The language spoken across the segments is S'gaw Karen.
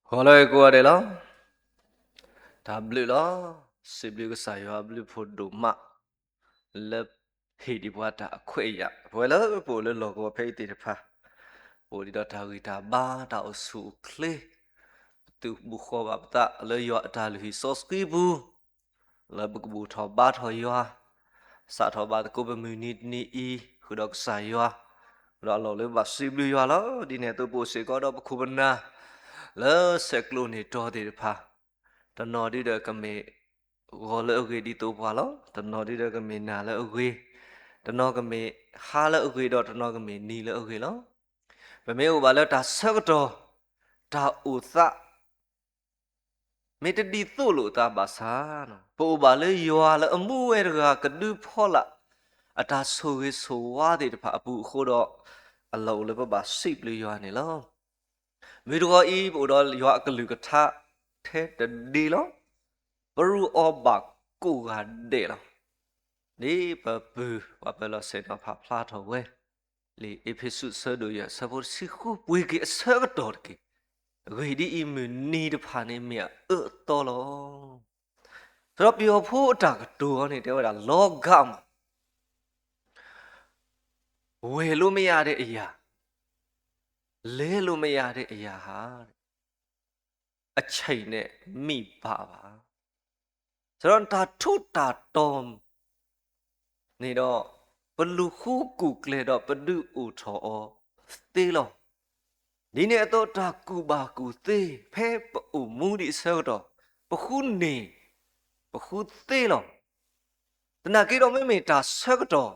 ဂီၤလၢကိးဂၤဒဲးလီၤ. တၢ်ဘျုးလီၤ. စံးဘျုးကစၢ်ယွၤအဘျုးအဖှိၣ်ဒိၣ်မး လၢဟ့ၣ်ဒံးပှၤတၢ်အခွဲးအယာ် ပဝဲလၢပအိၣ်လၢလီၢ်ကဝီၤဖဲအံၤသ့ၣ်တဖၣ် ပအိၣ်ဒံးဒီးတၢ်ဂံၢ်တၢ်ဘါ တၢ်အိၣ်ဆူၣ်အိၣ်ချ့ ပသုးဘူးဃီဘၣ်ပသးလၢယွၤအတၢ်လုၢ်ဟံၣ်စီဆှံပူၤ လၢပကဘူၣ်ထီၣ်ဘါထီၣ်ယွၤ, စးထီၣ်ဘၣ်သကိးပမုၢ်နံၤတနံၤအံၤ ဃုာ်ဒီးကစၢ်ယွၤ, ဃုာ်ဒီးအလီၢ်လၢပဘၣ်စံးဘျုးယွၤလီၤ. ဒ်န့ၣ်အသိးပအိၣ်စ့ၢ်ကီးဒီးပခိၣ်ပနၢ် လၢဆဲးကျိးန့ၢ်တီၤသ့ၣ်တဖၣ်, တနီၤဒုဒီးကမ့ၢ်ဂီၤလၢအဂ့ၤဒ်သိးပှၤလီၤ. တနီၤဒုဒီးကမ့ၢ်နၤလၢအဂ့ၤ, တနီၤကမ့ၢ်ဟါလၢအဂ့ၤဒီးတနီၤကမ့ၢ်နံၤလၢအဂ့ၤလီၤ. ပမ့ၢ်အိၣ်ဘၣ်လၢတၢ်ဆၢကတီၢ် တၢ်အိၣ်သး မ့ၢ်တဒ်သိးလိာ်အသးဘၣ်ဆၣ်, ပအိၣ်ဘၣ်လၢယွၤလၢအမူဝဲတဂၤကဒုဖီလာ် အတၢ်ဆိၣ်ဂ့ၤဆိၣ်ဝါသ့ၣ်တဖၣ်အပူၤအဃိဒီး အလီၢ်အိၣ်လၢပဘၣ်စံးဘျုးယွၤန့ၣ်လီၤ. မုၢ်တဂီၤအံၤ ပအိၣ်ဒီးယွၤအကလုၢ်ကထါထဲတဒ့လီၤ. ပရူးအီၤဘၣ်ကိးဂၤဒဲးလီၤ. ဒ်ပပုၢ်ပှၤပၢၤလီၢ်ဆ့ၣ်နီၤဖးဖျါထီၣ်ဝဲ လံာ်အ့းဖ့းစူးအဆၢဒိၣ်ယဲၢ်အဆၢဖိတဆံဃု ပှ့ၤက့ၤအဆၢကတီၢ်တက့ၢ်. အဂ့ၢ်ဒ်အံၤ, မုၢ်နံၤတဖၣ်န့ၣ်မ့ၢ်အအၢအသီလီၤ. ဒီးပယီၤဖိအတၢ်ကတိၤအီၤန့ၣ် တဲဝဲဒၣ် လီၤဂာ်မး, ဝဲလို့မရတဲ့အရာ, လဲလို့မရတဲ့အရာဟာ အချိန်နဲ့မီးပါပါ. ဆိုတော့ တၢ်ထူးတၢ်တီၤန့ၣ်ဒီး ပလူၤဃုကူၣ်ကျဲၤဒီးပဒုးအိၣ်ထီၣ်အီၤသ့လီၤ. ဒ်န့ၣ်အသိး တၢ်ကူၣ်ဘၣ်ကူၣ်သ့ ဖဲပအိၣ်မူဒံးအဆၢကတီၢ် ပဃုန့ၢ် ပဃုသ့လီၤ. သနာ်က့ဒီး မ့မ့ၢ်တၢ်ဆၢကတီၢ်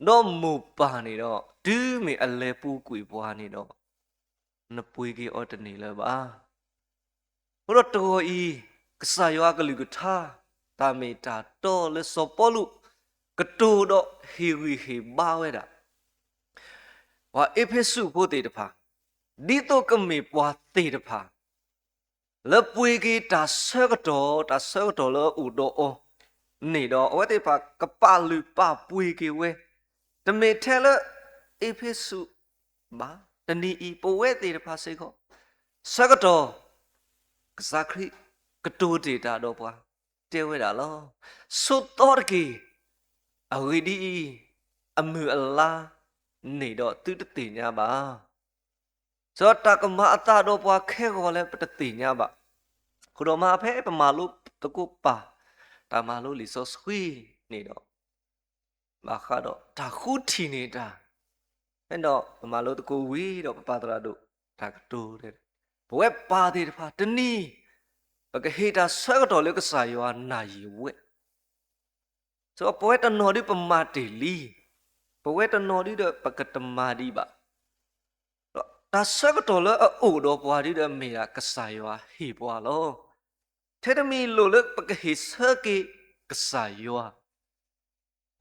ဒီးမိၢ်ပၢ်န့ၣ်ဒီး တုၤမ့ၢ်အလဲၤပူၤကွံာ်ပှၤန့ၣ်ဒီး နပှ့ၤက့ၤအီၤတန့ၢ်လၢၤဘၣ်. အဃိဒီးတဂီၤအံၤ ကစၢ်ယွၤအကလုၢ်ကထါ တၢ်မ့ၢ်တၢ်တီလၢစီၤပီလူး ကတိၤဒီးဟ့ၣ်ဂံၢ်ဟ့ၣ်ဘါဝဲဒၣ် ပှၤအ့းဖ့းစူးဖိသ့ၣ်တဖၣ်, ဒ်သိးကမ့ၢ်ပှၤသ့ၣ်တဖၣ် လၢပှ့ၤက့ၤတၢ်ဆၢကတီၢ်, တၢ်ဆၢကတီၢ်လၢအအိၣ်ဒီးအီၤန့ၣ်ဒီး အဝဲသ့ၣ်တဖၣ်ကပာ်လုၢ်ပာ်ပှ့ၤက့ၤဝဲ, တမ့ၢ်ထဲလၢအ့းဖ့းစူးဘၣ်, တနံၤအံၤ ပဝဲသ့ၣ်တဖၣ်စ့ၢ်ကီး ဆၢကတီၢ် ကစၢ်ခရံာ်ကတိၤတ့ၢ်တၢ်ဒီးပှၤ တဲဝဲဒၣ်လီၤ. ဆိးသီတက့ၢ်, အဂ့ၢ်ဒ်အံၤ, အမုၢ်အလါန့ၣ်ဒီးသုတသ့ၣ်ညါဘၣ်. ဒီးတၢ်ကမၤအသးဒီးပှၤခဲဂီၤလၢပတသ့ၣ်ညါဘၣ်. အဃိဒီးမ့ၢ်ဖဲပမၤလိသကိးပၢ် တၢ်မၤလိလံာ်စီဆှံန့ၣ်ဒီး ဘၣ်ဃးဒီးတၢ်ဃုထံၣ်န့ၢ်တၢ်, ဖဲဒီးပမၤလိသကိးဝံၤဒီးပပၢ်သရၣ်ဒိၣ်တၢ်ကတိၤ, ပဝဲပၢ်သ့ၣ်တဖၣ်တနံၤ ပကဟ့ၣ်တၢ်ဆၢကတီၢ်လၢကစၢ်ယွၤနၢ်ယံၤဝဲ ဒီးပဝဲတနီၤဒုပမၤတ့ၢ်လံ, ပဝဲတနီၤဒုဒီးပကတမၤဒံးဘၣ်. ဒီးတၢ်ဆၢကတီၢ်လၢအအိၣ်ဒီးပှၤဒုဒီးမ့ၢ်ဒၣ်ကစၢ်ယွၤဟ့ၣ်ပှၤလီၤ. ထဲတမံၤလိၣ်လၢပကဟ့ၣ်ဆၢက့ၤကစၢ်ယွၤ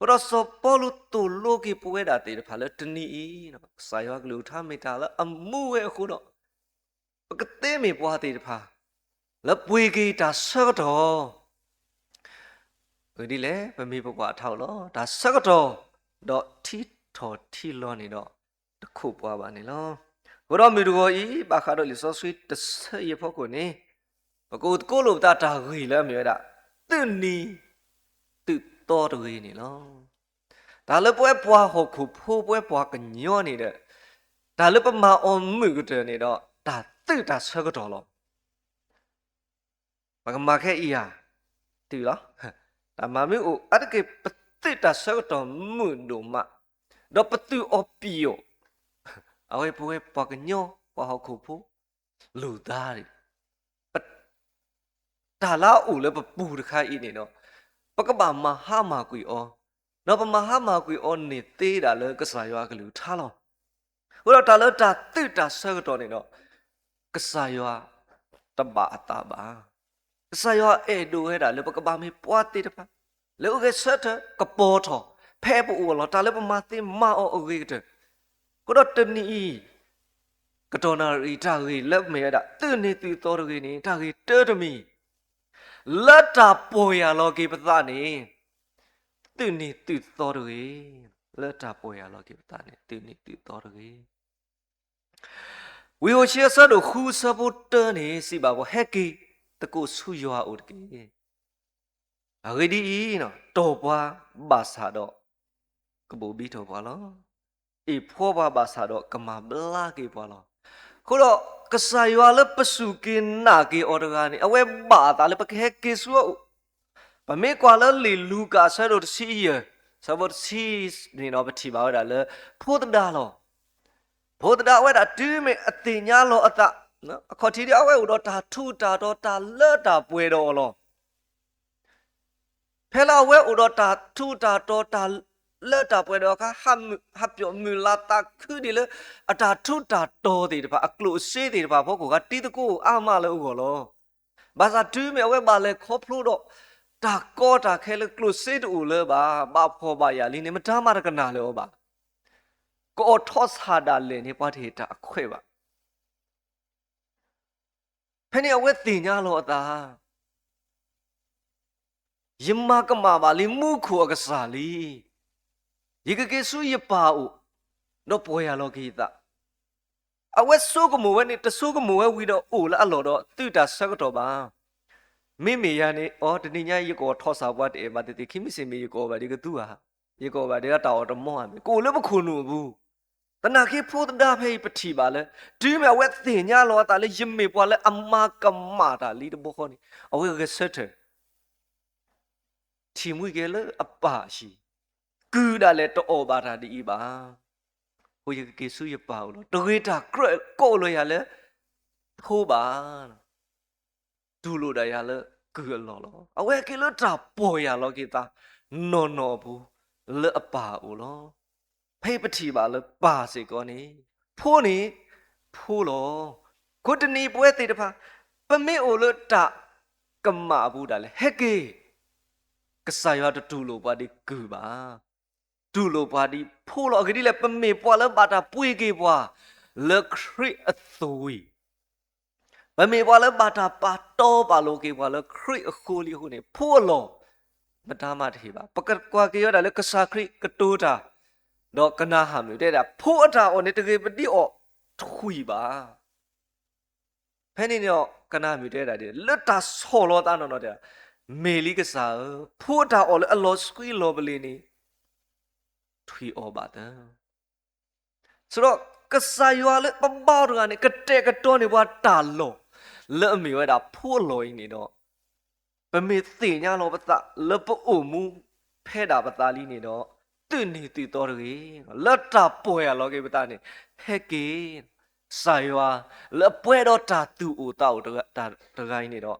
အဃိဒီးစီၤပီလူးသိၣ်လိက့ၤပဝဲဒၣ်သ့ၣ်တဖၣ်လၢတနံၤအံၤ ကစၢ်ယွၤကလုၢ်ကထါမ့ၢ်တၢ်လၢအမူဝဲအဃိဒီး ပကသ့မ့ၢ်ပှၤသ့ၣ်တဖၣ် လၢပှ့ၤက့ၤတၢ်ဆၢကတီၢ် အဂ့ၢ်ဒ်လဲၣ်, ပမ့ၢ်ပကွၢ်အထးအိၣ်လီၤ. တၢ်ဆၢကတီၢ် ဒီးထံထီၣ်ထံလီၤန့ၣ်ဒီး တခိးပှၤဘၣ်န့ၣ်လီၤ. အဃိဒီးမုၢ်တဂီၤအံၤ ဘၣ်ဃးဒီးလံာ်စီဆှံတဆၢအံၤအဖီခိၣ်န့ၣ် ပကအိၣ်သကိးလိာ်ပသးတၢ်ဂ့ၢ်လၢအမ့ၢ်ဝဲဒၣ် သုးနံၤသုးသီတဂ့ၤန့ၣ်လီၤ. တၢ်လၢပဝဲပှၤဟီၣ်ခိၣ်ဖိ ပဝဲပှၤကညီန့ၣ်ဒီး တၢ်လၢပမၤအီၤမုာ်ကတၢၢ်န့ၣ်ဒီး တၢ်သုးတၢ်ဆၢကတီၢ်လီၤ. ပကမၤခဲအံၤဧါ, သုးလီၤ. တၢ်မၤမ့ၢ်အိၣ်အါတက့ၢ် ပသုးတၢ်ဆၢကတီၢ်မုာ်ဒိၣ်မး, ဒီးပသုးအီၤပံာ်အီၤ, အဝဲပဝဲပှၤကညီ ပှၤဟီၣ်ခိၣ်ဖိ လိာ်သးန့ၣ် တၢ်လၢအအိၣ်လၢပပူၤတခါအံၤန့ၣ်ဒီး ပကဘၣ်မၤဟါမၢ်ကွံာ်အီၤ, ဒီးပမၤဟါမၢ်ကွံာ်အီၤန့ၣ်သ့ဒၣ်လၢကစၢ်ယွၤအကလုၢ်ကထါလီၤ. အဃိဒီးတၢ်လၢတၢ်သုးတၢ်ဆၢကတီၢ်န့ၣ်ဒီး ကစၢ်ယွၤတဘၣ်အသးဘၣ်. ကစၢ်ယွၤအဲၣ်ဒိးဝဲဒၣ်လၢပကဘၣ်မ့ၢ်ပှၤသ့ၣ်တဖၣ် လၢအဂဲၤဆၢထၢၣ်ကပီၤထီၣ် ဖဲပအိၣ်အလီၢ် တၢ်လၢပမၤသ့မၤအီၤအဂ့ၤကတၢၢ်, အဃိဒီးတနံၤအံၤ ကတီၢ်နၣ်ရံၣ်တၢ်ဂ့ၢ်လၢမ့ၢ်ဝဲဒၣ် သုးနံၤသုးသီတဂ့ၤန့ၣ် တၢ်ဂ့ၢ်တၢတမံၤ, လၢတၢ်ပီၢ်ယၢ်လီၤက့ၤပသးန့ၣ် သုးနံၤသုးသီတဂ့ၤ, လၢတၢ်ပီၢ်ယၢ်လီၤက့ၤပသးန့ၣ် သုးနံၤသုးသီတဂ့ၤ. ဝံယိၤၡ့အဆၢဒိၣ်ဃုအဆၢဖိတၢန့ၣ် စံးဘၣ်ပှၤ ဟဲက့ၤသကိးဆူယွၤအအိၣ်တက့ၢ်. အဂ့ၢ်ဒ်အံၤ, တီၢ်ပှၤဘၣ်ဆၣ်ဒီး ကဘိးဘံထီၣ်ပှၤလီၤ. အ့ၣ်ဖှီပှၤဘၣ်ဆၣ်ဒီး ကမၤဘျါက့ၤပှၤလီၤ. အဃိဒီး ကစၢ်ယွၤလၢပစူၢ်က့ၤနာ်က့ၤအီၤတဂၤန့ၣ် အဝဲဘၣ်အသးလၢပကဟဲက့ၤဆူအအိၣ်. ပမ့ၢ်ကွၢ်လၢလံာ်လူၤကၣ်အဆၢဒိၣ်တဆံယဲၢ် အဆၢဖိတဆံန့ၣ်ဒီး ပထံၣ်ဘၣ်ဝဲဒၣ်လၢ ဖိသဒါလီၤ. ဖိသဒါအဝဲဒၣ်တုၤမ့ၢ်အသ့ၣ်ညါလီၤအသး, အခီၣ်ထံးဒ်အဝဲအိၣ်ဒီးတၢ်ထူးတၢ်တီၤ တၢ်လၢတၢ်ပှဲၤဒီးအီၤလီၤ. ဖဲလၢအဝဲအိၣ်ဒီးတၢ်ထူးတၢ်တီၤ တၢ်လၢတၢ်ပှဲၤဒီးအခါ ဟးပျီၣ်မုာ်လၤသးခုဒ်လၢ အတၢ်ထူးတၢ်တီၤသ့ၣ်တဖၣ် အကျိၣ်အစ့သ့ၣ်တဖၣ်အဖီခိၣ်အခါ တံၤသကိးအါမးလၢအဂီၢ်လီၤ. ဘၣ်ဆၣ်တုၤမ့ၢ်အဝဲဘၣ်လဲၤခီဖျိဒီး တၢ်ကီတၢ်ခဲလၢကျိၣ်စ့တအိၣ်လၢၤဘၣ်, ဘၣ်ဖှီၣ်ဘၣ်ယာ်လံန့ၣ် မတၤမးတကနၣ်လၢၤအီၤဘၣ်. ကအီၣ်ထီၣ်ဆၣ်ဒၣ်လဲာ်န့ၣ် ပှၤတဟ့ၣ်တၢ်အခွဲးဘၣ်. ဖဲန့ၣ်အဝဲသ့ၣ်ညါလီၤအသး, ယမၤကမၣ်ဘၣ်လံမူခိၣ်အကစၢ်လံ. ယကက့ၤဆူယပၢ်အအိၣ်, ဒီးပီၢ်ယၢ်လီၤက့ၤယသး. အဝဲဆိကမိၣ်ဝဲန့ၣ် တဆိကမိၣ်ဝဲဝံၤဒီးအိၣ်လၢအလီၢ်ဒီးသုတၢ်ဆၢကတီၢ်ဘၣ်. မ့မ့ၢ်ယၤန့ၣ် အိ တနံၤညါယကအီၣ်ထီၣ်ဆၣ်ပှၤတအဲၣ်ဘၣ်သ့ၣ်သ့ၣ် ခံမံၤဆံးမံၤ ယကအီၣ်ဘၣ်ဒ်ကသူဧါ, ယကအီၣ်ဘၣ်ဒ်တၢ်အီၣ်တမီဧါမ့ၢ် ကအိၣ်လၢပခိၣ်နူာ်အပူၤ. သနာ်က့ဖိသဒါဖဲအံၤပထံၣ်ဘၣ်လၢ တုၤမ့ၢ်အဝဲသ့ၣ်ညါလီၤအသးလၢယမ့ၢ်ပှၤလၢအမၤကမၣ်တၢ်လံတဘျီဃီန့ၣ် အဝဲဂဲၤဆၢထၢၣ် ထံၣ်မှံက့ၤလၢအပၢ်အဟံၣ်, ကုၢ်ဒၣ်လဲာ်တအီၣ်ဘၣ်တၢ်ဒ်အံၤဘၣ်. အဃိယကက့ၤဆူယပၢ်အအိၣ်လီၤ. တဂ့ၤတၢ်ကြၢးကိးလၢယၤလၢဖိဘၣ်. တူၢ်လိာ်ဒၣ်ယၤလၢကုၢ်အလီၢ်လီၤ. အဝဲက့ၤလၢတၢ်ပီၢ်ယၢ်လီၤက့ၤသးနီၢ်နီၢ်အပူၤ လၢအပၢ်အအိၣ်လီၤ. ဖဲအံၤပထံၣ်ဘၣ်လၢပၢ်စ့ၢ်ကီးန့ၣ် ဖိန့ၣ် ဖိလီၤ. အဃိတနံၤအံၤပဝဲသ့ၣ်တဖၣ် ပမ့ၢ်အိၣ်လၢတၢ်ကမၣ်အပူၤဒၣ်လဲာ် ဟဲက့ၤ ကစၢ်ယွၤတတူၢ်လိာ်ပှၤဒ်ကုၢ်ဘၣ်. တူၢ်လိာ်ပှၤဒ်ဖိလီၤ. အဂ့ၢ်ဒ်လဲၣ် ပမ့ၢ်ပှၤလၢဘၣ်တၢ်ပှ့ၤက့ၤပှၤလၢခရံာ်အသွံၣ်, ပမ့ၢ်ပှၤလၢဘၣ်တၢ်ပာ်တီပာ်လိၤက့ၤပှၤလၢခရံာ်အဃိလံအဃိန့ၣ် ဖိအလီၢ် မတၤမးတဟ့ၣ်ဘၣ်. ပကကွၢ်က့ၤဝဲဒၣ်လၢကစၢ်ခရံာ်ကတိၤတၢ် ဒီးကနၤဧၣ်မုၣ်တဲဒၣ် ဖိအတၢ်အီၣ်န့ၣ် တဂ့ၤပဒ်အီၣ်ထွံၣ်ဘၣ်. ဖဲန့ၣ်န့ၣ်ဒီး ကနၤဧၣ်မုၣ်တဲဒၣ်ဒ် လၢတၢ်ဆီၣ်လီၤသးနီၢ်နီၢ်တဲဒၣ်, မ့ၢ်လံကစၢ်ဧၢ, ဖိအတၢ်အီၣ်လၢအလီၤဆှံလီၤပလ့ၤန့ၣ် ထွံၣ်အီၣ်ဘၣ်သၢ. ဆိဒီးကစၢ်ယွၤလၢပဘါအီၤတဂၤန့ၣ် ကတဲာ်ကတီၤန့ၢ်ပှၤတၢ်လီၢ် လၢအမ့ၢ်ဝဲဒၣ်ဖိအလီၢ်အံၤန့ၣ်ဒီး ပမ့ၢ်သ့ၣ်ညါလီၤပသးလၢပအိၣ်မူဖဲဒၣ်ပသးလံန့ၣ်ဒီး သုးနံၤသုးသီတဂ့ၤ, လၢတၢ်ပီၢ်ယၢ်လီၤက့ၤပသးန့ၣ် ဟဲက့ၤ ကစၢ်ယွၤလၢအပှဲၤဒီးတၢ်သူၣ်အိၣ်သးအိၣ်တဂၤအံၤန့ၣ်ဒီး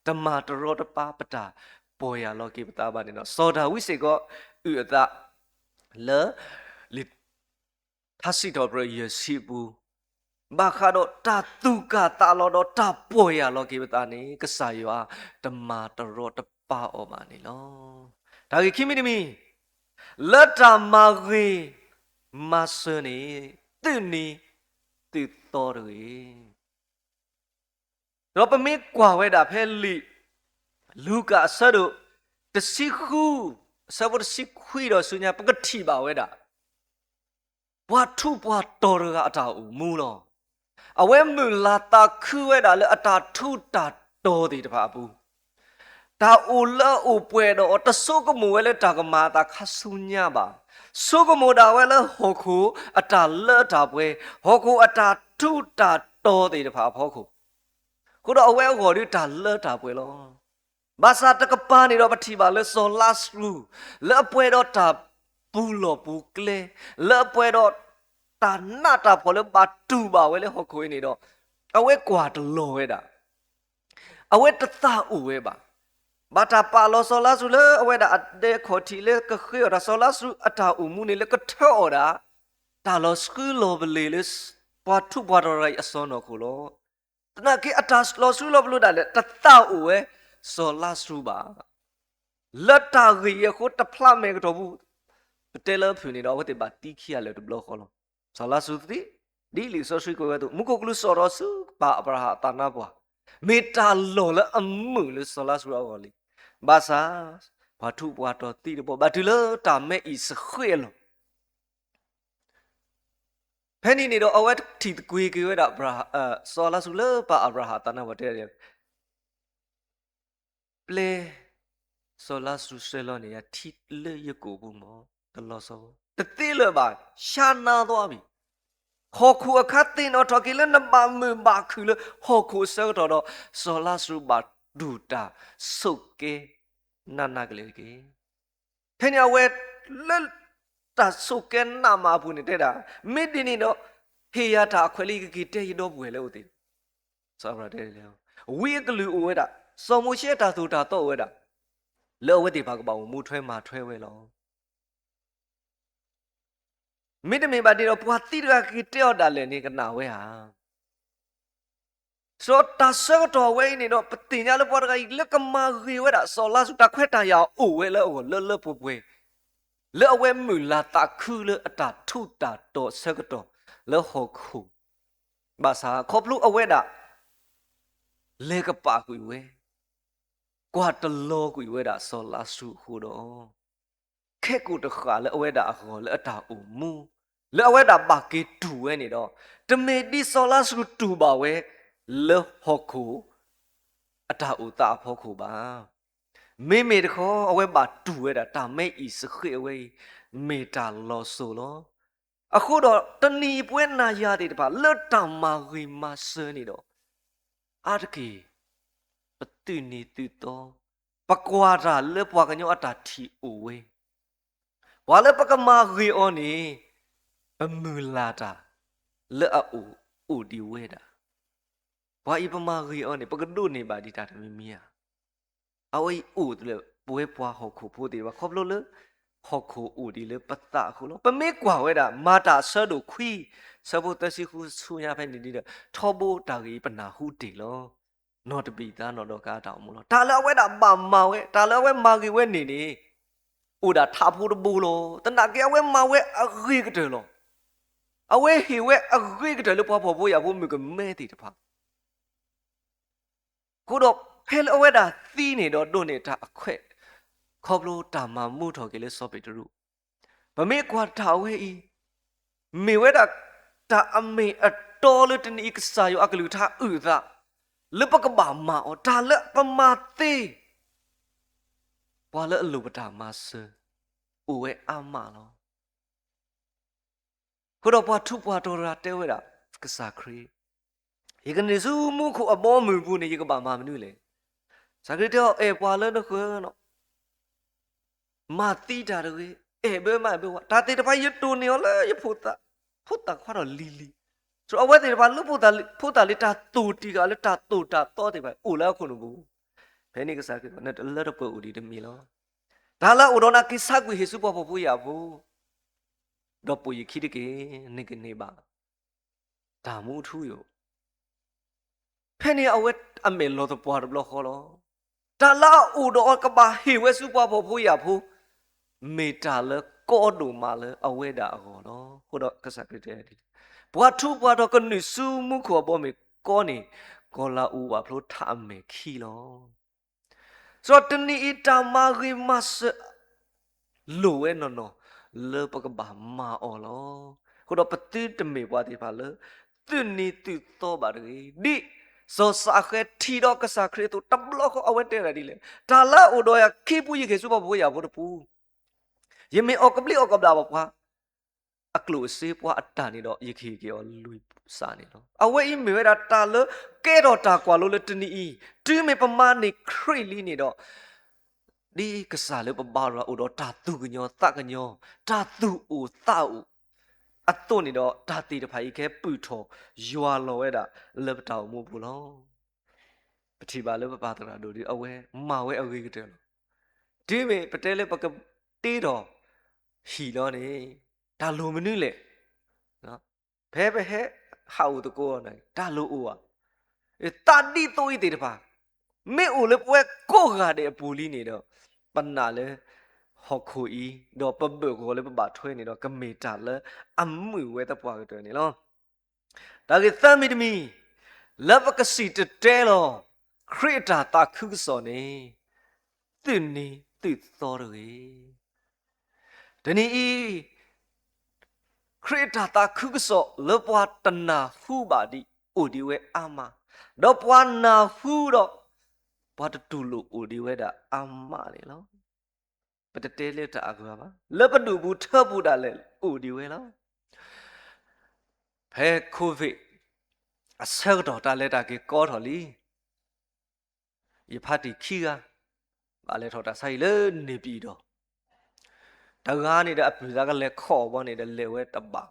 တမၤတရီတပါပတၢ်ပီၢ်ယၢ်လီၤက့ၤပသးဘၣ်န့ၣ်ဒီး စီၤဒၤဝံးစ့ၢ်ကီး အုၣ်အသး လၢ လံာ်ထါစံးထီၣ်ပတြၢၤယဲၢ်ဆံအပူၤ, ဘၣ်ဃးဒီးတၢ်သူၣ်ကၢ်သးလီၤဒီးတၢ်ပီၢ်ယၢ်လီၤက့ၤပသးန့ၣ် ကစၢ်ယွၤတမၤတရီတပါအီၤဘၣ်န့ၣ်လီၤ. တၢ်ဂ့ၢ်ခံမံၤတမံၤ, လၢတၢ်မၤဂ့ၤမၤစၢၤန့ၣ် သုးနံၤသုးသီတဂ့ၤ. ဒီးပမ့ၢ်ကွၢ်ဝဲဒၣ်ဖဲလံာ်လူၤကၣ်အဆၢဒိၣ်တဆံဃု အဆၢဖိတဆံခွံဒီးဆူညါ ပကထံၣ်ဘၣ်ဝဲဒၣ် ပှၤထူးပှၤတီၤတဂၤအတၢ်အိၣ်မူလီၤ. အဝဲမုာ်လၤသးခုဝဲဒၣ်လၢအတၢ်ထူးတၢ်တီၤသ့ၣ်တဖၣ်အပူၤ တၢ်အိၣ်လၢအအိၣ်ပှဲၤဒီးအီၤ တဆိကမိၣ်ဝဲလၢတၢ်ကမၤအသးခါဆူညါဘၣ်. ဆိကမိၣ်ဒၣ်ဝဲလၢဟီၣ်ခိၣ်အတၢ်လၢတၢ်ပှဲၤ, ဟီၣ်ခိၣ်အတၢ်ထူးတၢ်တီၤသ့ၣ်တဖၣ်အဖီခိၣ်, အဃိဒီးအဝဲအဂီၢ်ဒ်တၢ်လၢတၢ်ပှဲၤလီၤ. ဘၣ်ဆၣ်တကပၤန့ၣ်ဒီးပထံၣ်ဘၣ်လၢစီၤလါစရူး လၢအပှဲၤဒီးတၢ်ပူၤလီၢ်ပူၤကျဲ, လၢအပှဲၤဒီးတၢ်နးတၢ်ဖှီၣ်လၢဘၣ်တူၢ်ဘၣ်ဝဲလၢဟီၣ်ခိၣ်အံၤန့ၣ်ဒီး အဝဲကွၢ်တလီၤဝဲဒၣ် အဝဲတသးအိၣ်ဝဲဘၣ်. ဘၣ်တၢ်ပာ်လီၤစီၤလါစရူးလၢအဝဲဒၣ်အဒဲခီၣ်ထံးလၢကဃ့အီၣ်တၢ် စီၤလါစရူးအတၢ်အိၣ်မူန့ၣ် လၢကထၢအီၣ်ဒၣ် တၢ်လီၤဆှံလီၤပလ့ၤလၢ ပှၤထူးပှၤတီၤတဂၤအံၤအစီၢ်နီၤခိၣ်လီၤ. သနာ်က့အတၢ်လီၤဆှံလီၤပလ့ၤဒၣ်လဲာ် တသးအိၣ်ဝဲစီၤလါစရူးဘၣ်. လၢတၢ်ဂ့ၢ်အံၤအဃိတဖျါမဲာ်ကတီၢ်ပူၤ ပတဲလၢဖုၣ်န့ၣ်ဒီး အဝဲသ့ၣ်ဘၣ်သံခံဂၤလၢာ်တဘျီဃီလီၤ. စီၤလါစရူးသံ, ဒ်လံာ်စီဆှံကွဲးဝဲအသိး မူခိၣ်ကလူးစိာ်ထီၣ်ဆူပၢ်အၤဘြၤဟၣ်အသးနါပှၢ်, မ့ၢ်တၢ်လီၢ်လၢအမုာ်လၢစီၤလါစရူးအဂီၢ်လံ. ဘၣ်ဆၣ် ပှၤထူးပှၤတီၤသံတဘီ ဘၣ်တုၤလၢတၢ်မဲအံၤစဃ့အလီၢ် ဖဲန့ၣ်န့ၣ်ဒီး အဝဲထံၣ်သကွ့ၤက့ၤဝဲဒၣ် စီၤလါစရူးလၢပၢ်အၤဘြၤဟၣ်အသးနါပှၢ်တဲ ပျဲ စီၤလါစရူးဆှၢလီၤန့ၢ်ယၤထံလၢယကိာ်ပူၤမၢ်, တလီၤဆီဘၣ်, တသ့လၢၤဘၣ်, ဆါနါသွါဘၣ်. ဟီၣ်ခိၣ်အခါသ့ၣ်နီၣ်ထီၣ်က့ၤလၢနဘၣ်မုာ်ဘၣ်ခုၣ်လၢဟီၣ်ခိၣ်အဆၢကတီၢ်ဒီး စီၤလါစရူးဘၣ်တူၢ်တၢ်ဆိးကဲနးနးကလဲာ်တက့ၢ်. ဖဲန့ၣ်အဝဲ လၢတၢ်ဆိးကဲနးမးအပူၤန့ၣ်တဲဒၣ်, မ့ၢ်ဒ်န့ၣ်ဒီး ဟ့ၣ်ယၤတၢ်အခွဲးလၢယကက့ၤတဲယဒီပုၢ်ဝဲၢ်လၢအအိၣ်သ့ၣ်, စီၤအၤဘြၤဟၣ်တဲလၢ ဝံအကလုာ်အိၣ်ဝဲဒၣ်, စီၤမိၤၡ့အတၢ်သိၣ်တၢ်သီအိၣ်ဝဲဒၣ်, လၢအဝဲသ့ၣ်တဖၣ်ကဘၣ်အိၣ်မူထွဲမၤထွဲဝဲလီၤ. မ့တမ့ၢ်ဘၣ်ဒ်ဒီး ပှၤသံတဂၤကက့ၤတဲအီၤဒၣ်လဲာ်န့ၣ် ကနၣ်ဝဲဧါ. စီၤတၢ်ဆၢကတီၢ်ဝဲအံၤန့ၣ်ဒီး ပသ့ၣ်ညါလၢပှၤတဂၤအံၤ လၢကမၤဂ့ၤဝဲဒၣ်စီၤလါစရူး တၢ်ခွဲးတၢ်ယာ်အိၣ်ဝဲလၢအဂီၢ်လၢလၢပှဲၤပှဲၤ, လၢအဝဲမုၢ်လၢ်သးခုလၢအတၢ်ထူးတၢ်တီၤဆၢကတီၢ်လၢဟီၣ်ခိၣ်, ဘၣ်ဆၣ်ခီဖျိအဝဲဒၣ် လဲၤကပာ်ကွံာ်ဝဲ, ကွၢ်တလီၤကွံာ်ဝဲဒၣ်စီၤလါစရူးအဃိဒီး ခဲကိာ်တဃၣ်လၢအဝဲဒၣ်အဂီၢ်လၢအတၢ်အိၣ်မူ, လၢအဝဲဒၣ်ဘၣ်က့ၤတူၢ်ဝဲန့ၣ်ဒီး, တမ့ၢ်ဒ်စီၤလါစရူးတူၢ်ဘၣ်ဝဲ လၢဟီၣ်ခိၣ် အတၢ်အိၣ်သးအဖီခိၣ်ဘၣ်. မ့မ့ၢ်တခီ အဝဲဘၣ်တူၢ်ဝဲဒၣ်တၢ်မဲအံၤစဃ့းအဝဲအံၤ မ့ၢ်တၢ်လီၤစိၤလီၤ. အဃိဒီးတနံၤအံၤပဝဲနၤယၤသ့ၣ်တဖၣ် လၢတၢ်မၤဂ့ၤမၤစၢၤန့ၣ်ဒီး, အါတက့ၢ် ပသုးနံၤသုးသီ, ပကွၢ်တၢ်လၢပှၤကညီအတၢ်ထံၣ်အိၣ်ဝဲ, ပှၤလၢပကမၤဂ့ၤအီၤန့ၣ် ပမုၢ်လၢ်တၢ်လၢအအိၣ်အိၣ်ဒံးဝဲဒၣ်, ပှၤအံၤပမၤဂ့ၤအီၤန့ၣ် ပကဒိးန့ၢ်ဘၣ်ဒံးတၢ်တမံၤမံၤဧါ. အဝဲအံၤအိၣ်လၢပဝဲပှၤဟီၣ်ခိၣ်ဖိသ့ၣ်တဖၣ် ခီဖျိလၢ ဟီၣ်ခိၣ်အိၣ်ဒံးလၢပသးအဃိလီၤ. ပမ့ၢ်ကွၢ်ဝဲဒၣ် မၤတၢ်အဆၢဒိၣ်ခွံ ဆၢဖိသၢဆံဃုဆူညါဖဲန့ၣ်ဒ်ဒီး ထီဘိတၢ်ဂ့ၢ်အံၤပနၢ်ဟူတ့ၢ်လီၤ. နီၢ်တဘံၣ်သါနီၢ်ဒီကၤအတၢ်အိၣ်မူလီၤ. တၢ်လၢအဝဲဒၣ်ဘၣ်မၤဝဲ, တၢ်လၢအဝဲမၤဂ့ၤဝဲန့ၣ်န့ၣ် အိၣ်ဒၣ်ထးဖိတဘိလီၤ. သနာ်က့အဝဲမၤဝဲအဂ့ၤကတၢၢ်လီၤ. အဝဲဟ့ၣ်ဝဲအဂ့ၤကတၢၢ်လၢပှၤဖှီၣ်ဖိယာ်ဖိမုၣ်ကမဲသ့ၣ်တဖၣ် အဃိဒီးဖဲလၢအဝဲဒၣ်သံန့ၣ်ဒီးဒိးန့ၢ်တၢ်အခွဲး ခီဖျိတၢ်မၤမူထီၣ်က့ၤလၢစီၤပ့းတရူး, ပမ့ၢ်ကွၢ်တၢ်ဝဲအံၤ မ့ၢ်ဝဲဒၣ်တၢ်အမ့ၢ်အတီလၢတနံၤအံၤကစၢ်ယွၤအကလုၢ်ကထါအုၣ်အသး လၢပကဘၣ်မၤအီၤ တၢ်လၢပမၤသ့ ပှၤလၢအလိၣ်ပတၢ်မၤစၢၤ အိၣ်ဝဲအါမးလီၤ. အဃိဒီးပှၤထူးပှၤတီၤတဂၤတဲဝဲဒၣ် ကစၢ်ခရံာ်, ယကနုာ်ဆူမူခိၣ်အဘီအမုၢ်ပူၤန့ၣ် ယကဘၣ်မၤမနုၤလဲၣ်. ကစၢ်ခရံာ်တဲအီၤ အဲၣ်ပှၤလၢနဃၢၤနီၤ, မၤသံတၢ်တဂ့ၤ, အဲၣ်ဘၢမးအဲၣ်ဘၢဝါ, တၢ်သ့ၣ်တဖၣ်ယတိၢ်န့ၢ်အီၤလၢယဖိသၣ်, ဖိသၣ်ခွါဒီးလံၤလံၤ, အဝဲသ့ၣ်တဖၣ်လၢဖိသၣ်လံၤတၢ်သိၣ်တံၢ်ဃာ်လၢတၢ်သိၣ်တၢ်သီသ့ၣ်တဖၣ် အိၣ်လၢအခိၣ်နူာ်ပူၤ, ဖဲန့ၣ်ကစၢ်ခရံာ်တဲ နတလၢတပှဲၤအိၣ်ဒံးတမံၤလီၤ. တၢ်လၢအအိၣ်ဒီးနၤက့ၤဆါကွံာ်ဟ့ၣ်ဆူပှၤဖှီၣ်ဖိယာ်ဖိ, ဒီးပိာ်ယခံတက့ၢ်, နကန့ၢ်ဘၣ် တၢ်မူထူယိာ် ဖဲန့ၣ်အဝဲအမဲာ်လီၤသပှၢ်တဘျီဃီလီၤ. တၢ်လၢအအိၣ်ဒီးအီၤကဘၣ်ဟ့ၣ်ဝဲဆူပှၤဖှီၣ်ဖိယာ်ဖိ, မ့ၢ်တၢ်လၢကီဒိၣ်မးလၢအဝဲဒၣ်အဂီၢ်လီၤ. အဃိဒီးကစၢ်ခရံာ်တဲ, ပှၤထူးပှၤတီၤကနုာ်ဆူမူခိၣ်အဘီအမုၢ်ကီန့ၣ်, ကီၤလၤအူးဝၣ်ဖျိထးအမဲာ်ခံလီၤ. စီၤတနံၤအံၤတၢ်မၤဂ့ၤမၤစၢၤ လိၣ်ဝဲနီၢ်နီၢ်လၢပကဘၣ်မၤအီၤလီၤ. အဃိဒီးပသုတမ့ၢ်ပှၤသ့ၣ်တဖၣ်လၢ သုးနံၤသုးသီဘၣ်တဂ့ၤ. ဒ်စီၤစးဃဲထံၣ်ဒီးကစၢ်ခရံာ်အသိး တဘျီဃီအဝဲတဲဒၣ်ဒ်လဲၣ်, တၢ်လၢအအိၣ်ဒီးယၤခံပူၤယကဟ့ၣ်ဆူပှၤဖှီၣ်ဖိယာ်ဖိတပူၤ, ယမ့ၢ်အီၣ်ကဘျံးအီၣ်ကဘျၣ်ဘၣ်ပှၤ အကျိၣ်အစ့ပှၤအတၢ်န့ၣ်ဒီး ယကဟ့ၣ်က့ၤအီၤလွံၢ်စးန့ၣ်လီၤ. အဝဲအံၤမ့ၢ်ဝဲဒၣ်တၢ်လၢကဲထီၣ်တၢ်ကွၢ်လိလၢတနံၤအံၤ, တုၤမ့ၢ်ပမၤန့ၢ်ခရံာ်လံန့ၣ်ဒီး, ဒ်ကစၢ်လၢပဘါယွၤအိၣ်ဒီးတၢ်သူၣ်ကညီၤသးကညီၤ, တၢ်သူၣ်အိၣ်သးအိၣ်အသိးန့ၣ်ဒီး, တၢ်သ့ၣ်တဖၣ်အံၤကဟဲပုၢ်ထီၣ်ယွၤလီၤဝဲဒၣ်လၢပတၢ်အိၣ်မူအပူၤလီၤ. ပထံၣ်ဘၣ်လၢပပၢ်သရၣ်ဒိၣ်ဒု အဝဲမၤဝဲအဂ့ၤကတၢၢ်လီၤ. တုၤမ့ၢ်ပတဲလၢပကတ့ထီၣ်ဟံၣ်လီၤန့ၣ်, တၢ်လိၣ်မနုၤလဲၣ်. ဖဲပဟဲဟးအိၣ်သကိးန့ၣ် တၢ်လိၣ်အိၣ်ဧါ. သးဒ်သိးအံၤသ့ၣ်တဖၣ် မ့ၢ်အိၣ်လၢပဝဲကိးဂၤဒဲးအပူၤလံန့ၣ်ဒီး, ပနာ်လၢ ဟီၣ်ခိၣ်အံၤ ဒီးပဘၢၣ်ကဝီၤလၢပဘၣ်ထွဲန့ၣ်ဒီး ကမ့ၢ်တၢ်လၢအမုာ်ဝဲသပှၢ်ကတၢၢ်န့ၣ်လီၤ. တၢ်ဂ့ၢ်သၢမံၤတမံၤ, လၢပကစံၣ်တဲၤတဲလီၤ ခရံာ်အတၢ်သးခုကစီၣ်န့ၣ် သုးနံၤသုးသီတဂ့ၤ. တနံၤအံၤ ခရံာ်အတၢ်သးခုကစီၣ်လၢပှၤတနၢ်ဟူဘၣ်ဒံးအိၣ်ဒံးဝဲအါမး, ဒီးပှၤနၢ်ဟူဒီး ပှၤတတူၢ်လိာ်အိၣ်ဒံးဝဲဒၣ်အါမးန့ၣ်လီၤ. ပတတဲလၢတၢ်အဂၤဘၣ်, လၢပဒူၣ်ပူၤထၢပူၤဒၣ်လဲာ်အိၣ်ဒံးဝဲလီၤ. ဖဲ COVID အဆၢကတီၢ်တၢ်လဲၤတၢ်က့ၤကီထီၣ်လံ. ယဖါတံၢ်ခံဂၤ ဘၣ်လဲၤထီၣ်တၢ်ဆါဟံၣ်လၢန့ၣ်ပံၤဒီး, တဂၤန့ၣ်ဒီးအပုၢ်သးကလဲၤခီၣ်အီၤဘီန့ၣ်ဒီး လဲၤဝဲတဘၣ်,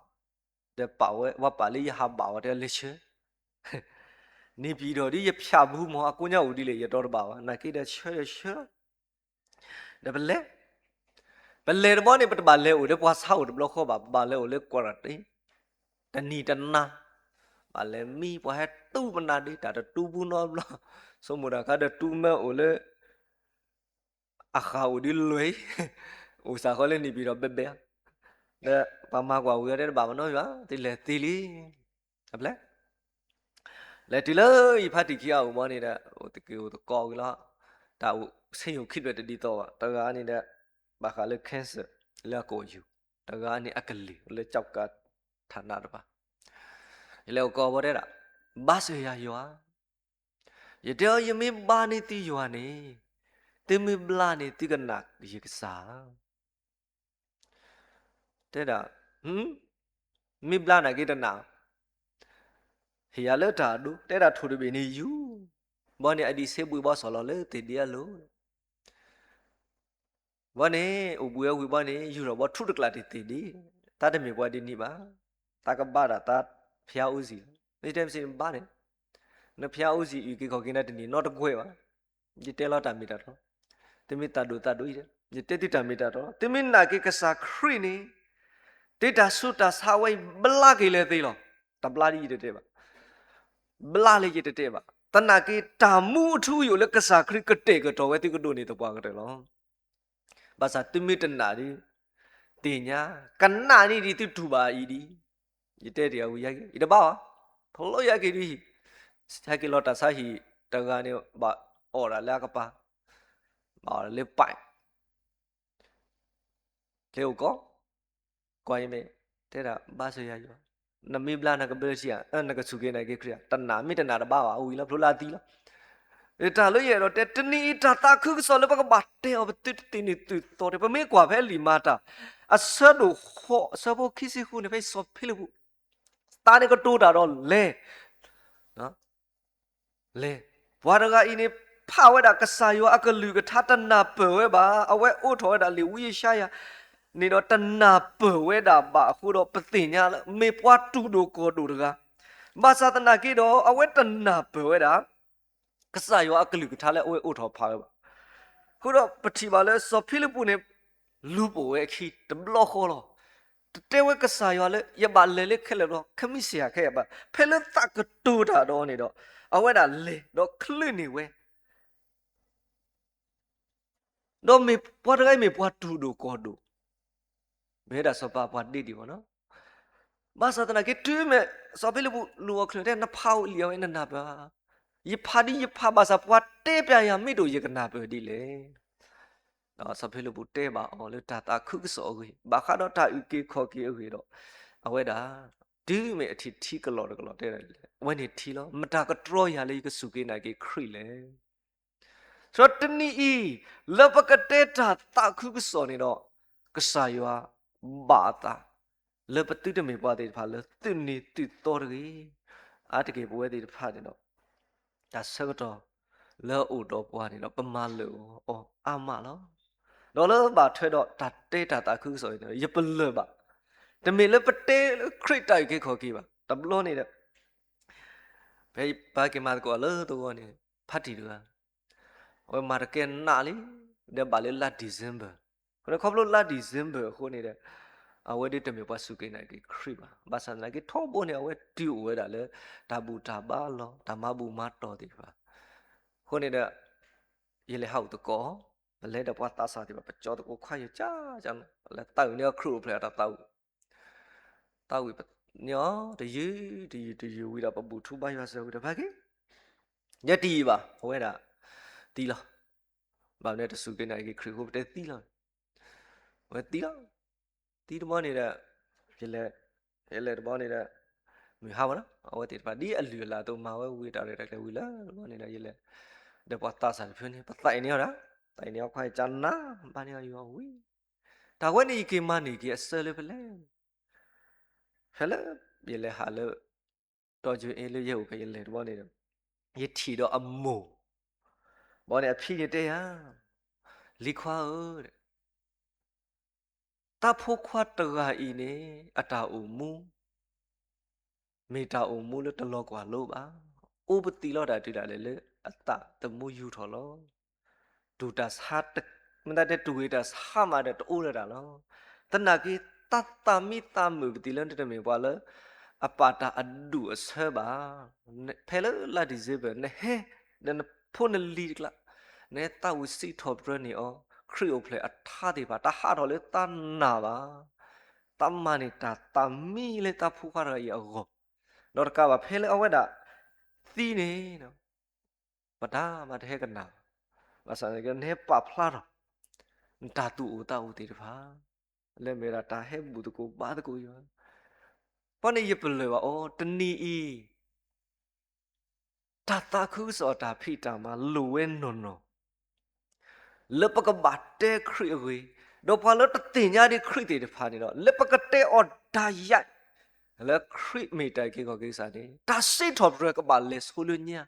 ဒီးပာ်ဝဲ ပှၤပာ်လၢယဟးဘၣ်ဝဲတဲလဲၤဆၢ န့ၣ်ပံၤဒီးဒ်ယဖၠးဘူးမး အကိးညါအိၣ်ဒ်လဲၣ် ယတီတဘၣ်ဘၣ်, နာ်က့ဒီးဆၢဒီးဆၢလီၤ. ဒီးပလဲၤ, ပလဲၤတဘီန့ၣ် ပတဘၣ်လဲၤအိၣ်လၢပှၤဆါအိၣ်တဘျီဃီဘၣ်, ပဘၣ်လဲၤအိၣ်လၢ quarantine တနံၤတနၤ, ဘၣ်လဲၤမံ ပှၤဟဲတူၢ်ပနၢ်ဒ်တၢ်တတူၢ်ဘူးနီတဘျီ, ဆိကမိၣ်တၢ်ခါဒီးတူၢ်မ့ၢ်အိၣ်လၢ အဃၢ်အိၣ်ဒ်လွဲၢ်အံၤ, အိၣ်စ့ၢ်ကီးလၢန့ၣ်ပံၤဒီးဘဲဘဲ, ဒီးပှၤမၤကွၢ်ဝံၤအီၤတဲတဘၣ်မနီၤယွၤ, သုလဲၤသ့လံ. အပျဲၢ် လဲၤတုၤလၢယဖါတံၢ်ခံဂၤအိၣ်ဘီန့ၣ်ဒီး အိၣ်သက့ၢ်အိၣ်သကိးဝံၤလီၤ. တၢ်အိၣ်ဆ့ယိၣ်ခံဖျၢၣ်တဒ်သိးဘၣ်, တဂၤန့ၣ်ဒီး ဘၣ်ဃးလၢ cancer လၢအကိာ်ယူၤ, တဂၤန့ၣ်အကလုၢ်လၢ ကျောက်ကပ် ဌာန တပၤ, ယလဲၤအိၣ်ကိးဘီတဲဒၣ်, ဘါစၢၤယၤယွၤ, ယတဲအီၤ ယမ့ၢ်ဘါန့ၢ်သုယွၤန့ၣ်, သုမ့ၢ်ဘျါန့ၣ်သုကနာ်ယကစၢ် တဲဒၣ်, မ့ၢ်ဘျါနာ်က့တနာ်, ဟ့ၣ်ယၤလၢတၢ်အဒိ တဲဒၣ်ထိၣ်တဘ့ၣ်န့ၣ်ယူၤ, ဘီန့ၣ်အဒံးဆ့ဘှံးဘီစီၢ်လီၤလၢသ့ၣ်ဒ့အလိၤ, ဘီန့ၣ် အိၣ်ဘှံးဝဲဝံၤဘီန့ၣ် ယူၤထီၣ်ဘီထူတကျးတ့ၢ်သ့ၣ်ဒ့, တၢ်တမ့ၢ်ပှၤဒ်န့ၣ်ဘၣ်, တၢ်ကဘါဒၣ်တၢ်ဖၠါအူစံၣ်လီၤ. မ့ၢ်တဲမ့ၢ်စ့ၢ်န့ၣ်ဘါန့ၣ်, နဖၠါအူစံၣ်အုၣ်က့ၤခီၣ်က့ၤနၤတနံၣ်နီတကွဲးဘၣ်, ယတဲလီၤတၢ်မ့ၢ်တၢ်တီ, သုမ့ၢ်သးဒိၣ်သးဒိၣ်အံၤ, ယတဲသုတၢ်မ့ၢ်တၢ်တီ, သုမ့ၢ်နာ်က့ၤကစၢ်ခရံာ်န့ၣ်, တ့တၢ်ဆူးတၢ်ဆါဝဲအံၤ ဘျါက့ၤလၢသ့လီၤ. တဘျါလၢယတတဲဘၣ်, ဘျါလၢယတတဲဘၣ်, သနာ်က့တၢ်မူအထူအယိာ်လၢကစၢ်ခရံာ်ကတဲာ်ကတီၤဝဲသုကဒိးန့ၢ်သပှၢ်ကတၢၢ်လီၤ. ဘၣ်ဆၣ်သုမ့ၢ်တနာ်ဒီး, သ့ၣ်ညါ, ကနၣ်န့ၢ်ဒံးသုတူၢ်ဘၣ်အံၤဒံး, ယတဲတ့ၢ်အဝံၤယၤက့ၤ ယတဘါဘၣ်, ဖျိယၤက့ၤဒ်အံၤ, ဟဲက့ၤလီၤတၢ်ဆါဟံၣ်တဂၤန့ၣ် ဘၣ်အီၣ်ဒၣ်လၢအကပၤ, ဘၣ်အီၣ်ဒၣ်လၢပၢ် လၢအိၣ်ကီး, ကွၢ်ယမ့ၢ်, တဲဒၣ်ဘါစၢၤယၤယွၤ, နမ့ၢ်ဘျါနကဘၢထံဧါ, နကစူၢ်က့ၤနာ်က့ၤခရံာ်ဧါ, တနာ်မ့ၢ်တနာ်တဘါဘၣ်, ဝံၤလီၤဖျိလၢအသံလီၤ. တၢ်လၢယအဲၣ်ဒိးတဲ တနံၤအံၤတၢ်သးခုကစီၣ်လၢပကဘၣ်တဲအီၤ ပသုတသ့ၣ်နုာ်သုသီတ့ၢ်, ပမ့ၢ်ကွၢ်ဖဲလံာ်မၤတၢ် အဆၢဒိၣ်ဃိး အဆၢဖိခံဆံဃုန့ၣ် ဖဲစီၤဖံလံးပူး သးန့ၣ်ကတိၤတၢ်ဒီးလဲၤ လဲၤ, ပှၤတဂၤအံၤန့ၣ် ဖးဝဲဒၣ်ကစၢ်ယွၤအကလုၢ်ကထါတနၢ်ပၢၢ်ဝဲဘၣ်, အဝဲအိးထီၣ်ဝဲဒၣ်လံာ်ဝံယၡါယၤ န့ၣ်ဒီးတနၢ်ပၢၢ်ဝဲဒၣ်ဘၣ်အဃိဒီး ပသ့ၣ်ညါလၢမ့ၢ်ပှၤတူၢ်ဒိၣ်ကီၢ်ဒိၣ်တဂၤ, ဘၣ်ဆၣ်သနာ်က့ဒီး အဝဲတနၢ်ပၢၢ်ဝဲဒၣ် ကစၢ်ယွၤအကလုၢ်ကထါလၢအဝဲအိးထီၣ်ဖးဝဲဘၣ်. အဃိဒီးပထံၣ်ဘၣ်လၢစီၤဖံလံးပူးန့ၣ် လူၤပိာ်ဝဲအခံတဘျီဃီလီၤ. တတဲဝဲကစၢ်ယွၤလၢ ယဘၣ်လဲၤလၢခဲလၢာ်ဘျီ ခဲမုၢ်ဆ့ၣ်ဧါခဲအံၤဘၣ်, ဖဲလၢသးကတိၤတၢ်ဒီးန့ၣ်ဒီး အဝဲဒၣ်လဲၤဒီးချုးန့ၢ်ဝဲ ဒီးမ့ၢ်ပှၤတဂၤအံၤမ့ၢ်ပှၤတူၢ်ဒိၣ်ကီၢ်ဒိၣ်, မ့ၢ်ဝဲဒၣ်စီၤပၤပှၤဒ့ဒံးဘၣ်နီၤ. ဘၣ်ဆၣ်သနာ်က့တုၤမ့ၢ် စီၤဖံလံးပူးလူၤအီၤချုးန့ၣ် တဲ နဖးအိၣ်လံာ်အဝဲနနၢ်ပၢၢ်ဧါ, ယဖးဒ်ယဖးဘၣ်ဆၣ် ပှၤတဲပျးယၤမ့ၢ်တအိၣ် ယကနၢ်ပၢၢ်ဒ်လဲၣ်. ဒီးစီၤဖံလံးပူးတဲဘၣ်အီၤလၢတၢ်သးခုကစီၣ်အဂ့ၢ် ဘၣ်ဃးဒီးတၢ်အုၣ်က့ၤခီၣ်က့ၤအဂ့ၢ်ဒီး အဝဲဒၣ် တုၤမ့ၢ်အထံၣ်ထံကလီၢ်တကလီၢ်တဲဒ်လဲၣ် အဝဲန့ၣ်ထံလီၤ. မတၤကတြီယၤလၢယကစူၢ်က့ၤနာ်က့ၤခရံာ်လဲၣ်. ဆိုတော့တနံၤအံၤ လၢပကတဲတၢ်သးခုကစီၣ်န့ၣ်ဒီး ကစၢ်ယွၤဘၣ်အသး လၢပသုတမ့ၢ်ပှၤသ့ၣ်တဖၣ်လၢသုးနံၤသုးသီတဂ့ၤ. အါတက့ၢ်ပဝဲသ့ၣ်တဖၣ်န့ၣ်ဒီး တၢ်ဆၢကတီၢ်လၢအအိၣ်ဒီးပှၤန့ၣ်ဒီး ပမၤလၢာ်အီၤအါမးလီၤ. ဒီးလၢဘၣ်ထွဲဒီးတၢ်တဲတၢ်သးခုကစီၣ်န့ၣ် ယပလၢၢ်ဘၣ်. တမ့ၢ်လၢပတဲလၢခရံာ်တၢ်အုၣ်က့ၤခီၣ်က့ၤဘၣ်. တဘျီန့ၣ်ဒီး ဖဲပၢ်က့ၤမၤသကိးလၢသဝီန့ၣ် ဖါတံၢ်တဂၤ အဝဲမၤတကဲနးလံ, ဒီးဘၣ်လၢလါ December, အဃိန့ၣ်ခီဖျိလါ December အဃိန့ၣ်ဒီး အဝဲဒၣ်တမ့ၢ်ပှၤစူၢ်က့ၤနာ်က့ၤခရံာ်ဘၣ်. ဘၣ်ဆၣ်သနာ်က့ထီဘိန့ၣ် အဝဲတုၤအိၣ်ဝဲဒၣ်လၢ တၢ်ဘူၣ်တၢ်ဘါလီၢ် တၢ်မၤဘူၣ်မၤတီၢ်သ့ၣ်တဖၣ်. အဃိန့ၣ်ဒီး ယလဲၤဟးအိၣ်သကိး, ပလဲၤဒီးပှၤသးစၢ်သ့ၣ်တဖၣ် ပကၠီသကိးခွါယကၠၢ်ကၠၢ်, လဲၤသးဝံၣ်န့ၢ်အခရံာ်အိၣ်ဖျဲၣ်အတၢ်သးဝံၣ် သးဝံၣ်န့ၢ်အီၤ တယုၢ်တယုၢ်တယုၢ်ဝံၤဒီး ပဘူၣ်ထူဘါယွၤစၢၤဝံၤဒီး ဖါက့ၤ ယဲတယံာ်ဘၣ် အဝဲဒၣ်သံလီၤ. ဘၣ်မနုၤတစူၢ်က့ၤနာ်က့ၤခရံာ်အဃိ ပတဲသံလီၤ. အဝဲသံလီၤ. သံတဘျီန့ၣ်ဒီး ယလဲၤ ယလဲၤတဘျီန့ၣ်ဒီး မုၢ်ဟါမးနီၤ အဝဲသ့ၣ်တဖၣ် ဒ်အလုၢ်အလၢ်အသိးမၤဝဲဝံၤ တၢ်ရဲၣ်တၢ်ကျဲၤဝံၤလၢတဘျီန့ၣ်ဒီး ယလဲၤ ဒီးပှၤသးစၢ်တဖုန့ၣ် ပသးအံၤန့ၢ်အီၤဒၣ်, သးအံၤန့ၢ်အီၤခွါ ယကနၣ်ဘၣ်န့ၢ်အီၤယွၤဝံၤ, တၢ်ဝဲန့ၣ်ယက့ၤမၤန့ၢ်က့ၤအဆၢလၢဖဲလဲၣ်, ဖဲလၢ ယလဲၤဟးလၢ တီကၠိအ့လၢယဲၢ်အိၣ်ဖဲယလဲၤတဘျီန့ၣ်ဒီး ယထံၣ်ဒီးအမိၢ်, ဘၣ်န့ၣ်အဖံန့ၣ်တဲယၤ, လံၤခွါဧၢ, တၢ်ဖိခွါတဂၤအံၤန့ၣ် အတၢ်အိၣ်မူ မ့ၢ်တၢ်အိၣ်မူလၢတလီၤကွၢ်လိဘၣ်, အိၣ်ပသံးလီၤတၢ်တုၤဒၣ်လဲာ်လၢအသးသမူယူၢ်ထီၣ်လီၤ. တူၢ်တၢ်ဆါ, မ့ၢ်တၢ်တဲတူၢ်ဝံၤတၢ်ဆါမးဒီးတအိၣ်လၢၤတၢ်လီၤ. သနာ်က့ တၢ်သးမံသးမုာ်ပသံးလၢနတမ့ၢ်ပှၤလၢ အပာ်တၢ်အဒူၣ်အဆၢဘၣ်. ဖဲလၢလါ December နဟဲ ဒီးနဖိနလံၤတကျါ, နဟဲသးဝံၣ်စံးထီၣ်ပတြၢၤန့ၢ်အီၤ ခရံာ်အိၣ်ဖျဲၣ်အထါသ့ၣ်တဖၣ် တဟးထီၣ်လၢသးနၢ်ဘၣ်. တၢ်မၤန့ၢ်တၢ်သးမံလၢတၢ်ဖိခွါတဂၤအံၤအဂီၢ်, ဒီးတကးဘၣ်ဖဲလၢအဝဲဒၣ်သံန့ၣ် ပတၢ်မၤတဟဲကနၣ်ဘၣ်. ဘၣ်ဆၣ်န့ၣ်က့ နဟဲပာ်ဖျါထီၣ် နတၢ်သူၣ်အိၣ်သးအိၣ်သ့ၣ်တဖၣ်, လၢမ့ၢ်ဝဲဒၣ်တၢ်ဟဲဘူၣ်သကိးဘါသကိးယွၤ, ပှၤန့ၣ်ယပလၢၢ်ဘၣ်အီၤ တနံၤအံၤ တၢ်သးခုကစီၣ်အတၢ်ဖံးတၢ်မၤလိၣ်ဝဲနီၢ်နီၢ် လၢပကဘၣ်တဲခရံာ်အဂ့ၢ်, ဒီးပှၤလၢတသ့ၣ်ညါဒံးခရံာ်သ့ၣ်တဖၣ်န့ၣ်ဒီး လၢပကတဲအီၤဒၣ်ယဲၢ် လၢခရံာ်မ့ၢ်တၢ်အုၣ်က့ၤခီၣ်က့ၤကစၢ်န့ၣ် တၢ်စံးထီၣ်ပတြၢၤကဘၣ်လဲၤဆိလၢညါ,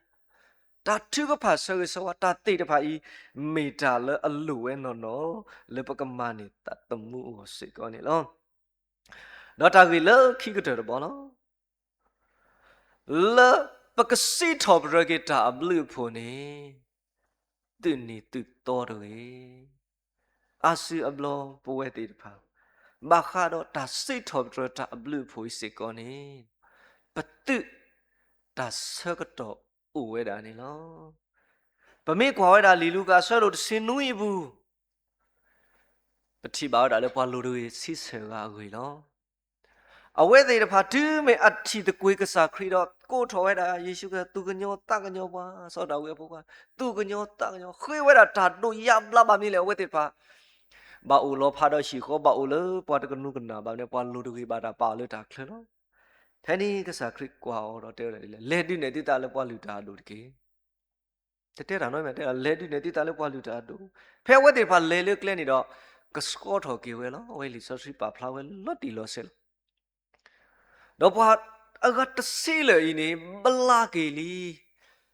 တၢ်ထုကဖၣ်ဆၢဂ့ၤဆၢဝါတၢ်သ့ၣ်တဖၣ်အံၤ မ့ၢ်တၢ်လၢအလိၣ်ဝဲနီၢ်နီၢ် လၢပကမၤန့ၢ်သးသမူအဂီၢ်စ့ၢ်ကီးန့ၣ်လီၤ. ဒီးတၢ်ဂ့ၢ်လၢခံကတၢၢ်တဘီလီၤ. လၢပကစံးထီၣ်ပတြၢၤက့ၤတၢ်အဘျုးအဖှိၣ်န့ၣ် သုးနံၤသုးသီတဂ့ၤ. အါစုအါဘျီပဝဲသ့ၣ်တဖၣ် ဘၣ်ဃးဒီးတၢ်စံးထီၣ်ပတြၢၤတၢ်အဘျုးအဖှိၣ်အံၤစ့ၢ်ကီးန့ၣ် ပသုးတၢ်ဆၢကတီၢ်အိၣ်ဝဲဒၣ်န့ၣ်လီၤ. ပမ့ၢ်ကွၢ်ဝဲဒၣ်လံာ်လူၤကၣ်အဆၢဒိၣ်တဆံနွံအပူၤ ပထံၣ်ဘၣ်ဝဲဒၣ်လၢပှၤလိၤတဂ့ၤဆံဆဲၣ်ဂၤအဂ့ၢ်လီၤ. အဝဲသ့ၣ်တဖၣ်တုၤမ့ၢ်အထံၣ်သကွ့ၤကစၢ်ခရံာ်ဒီး ကိးထီၣ်ဝဲဒၣ်ယ့ၣ်ၡူးခရံာ် သူၣ်ကညီၤသးကညီၤပှၤ စီၤဒၤဝံးအဖိခွါ, သူၣ်ကညီၤသးကညီၤ ဃ့ဝဲဒၣ်တၢ်ဒိၣ်ယါဘျါဘၣ်မနုၤလဲၣ် အဝဲသ့ၣ်တဖၣ် ဘၣ်အိၣ်လီၤဖးဒီးဟံၣ်ဃီ ဘၣ်အိၣ်လၢပှၤတကနူၤကနၣ်ဘၣ်န့ၣ် ပှၤလိၤတဂ့ၤဘၣ်တၢ်ပာ်အီၤလၢတၢ်ချၢလီၤ. ဖဲန့ၣ်ကစၢ်ခရံာ်ကွၢ်အီၤဒီးတဲဝဲဒၣ်ဒ်လဲၣ်, လဲၤဒုးနဲၣ်သုသးလၢပှၤလုၢ်တၢ်အဒိၣ်တက့ၢ်. တတဲတၢ်နီတမံၤ တဲဒၣ် လဲၤဒုးနဲၣ်သုသးလၢပှၤလုၢ်တၢ်အဒိၣ်. ဖဲအဝဲသ့ၣ်တဖၣ်လဲၤလၢကျဲန့ၣ်ဒီး ကဆှီထီၣ်က့ၤဝဲလီၤ. အဝဲလံာ်စီဆှံပာ်ဖျါဝဲလီၤတံၢ်လီၤဆဲးလီၤ. ဒီးပှၤအဂၤတဆံလၢာ်အံၤန့ၣ် ဘျါက့ၤလံ.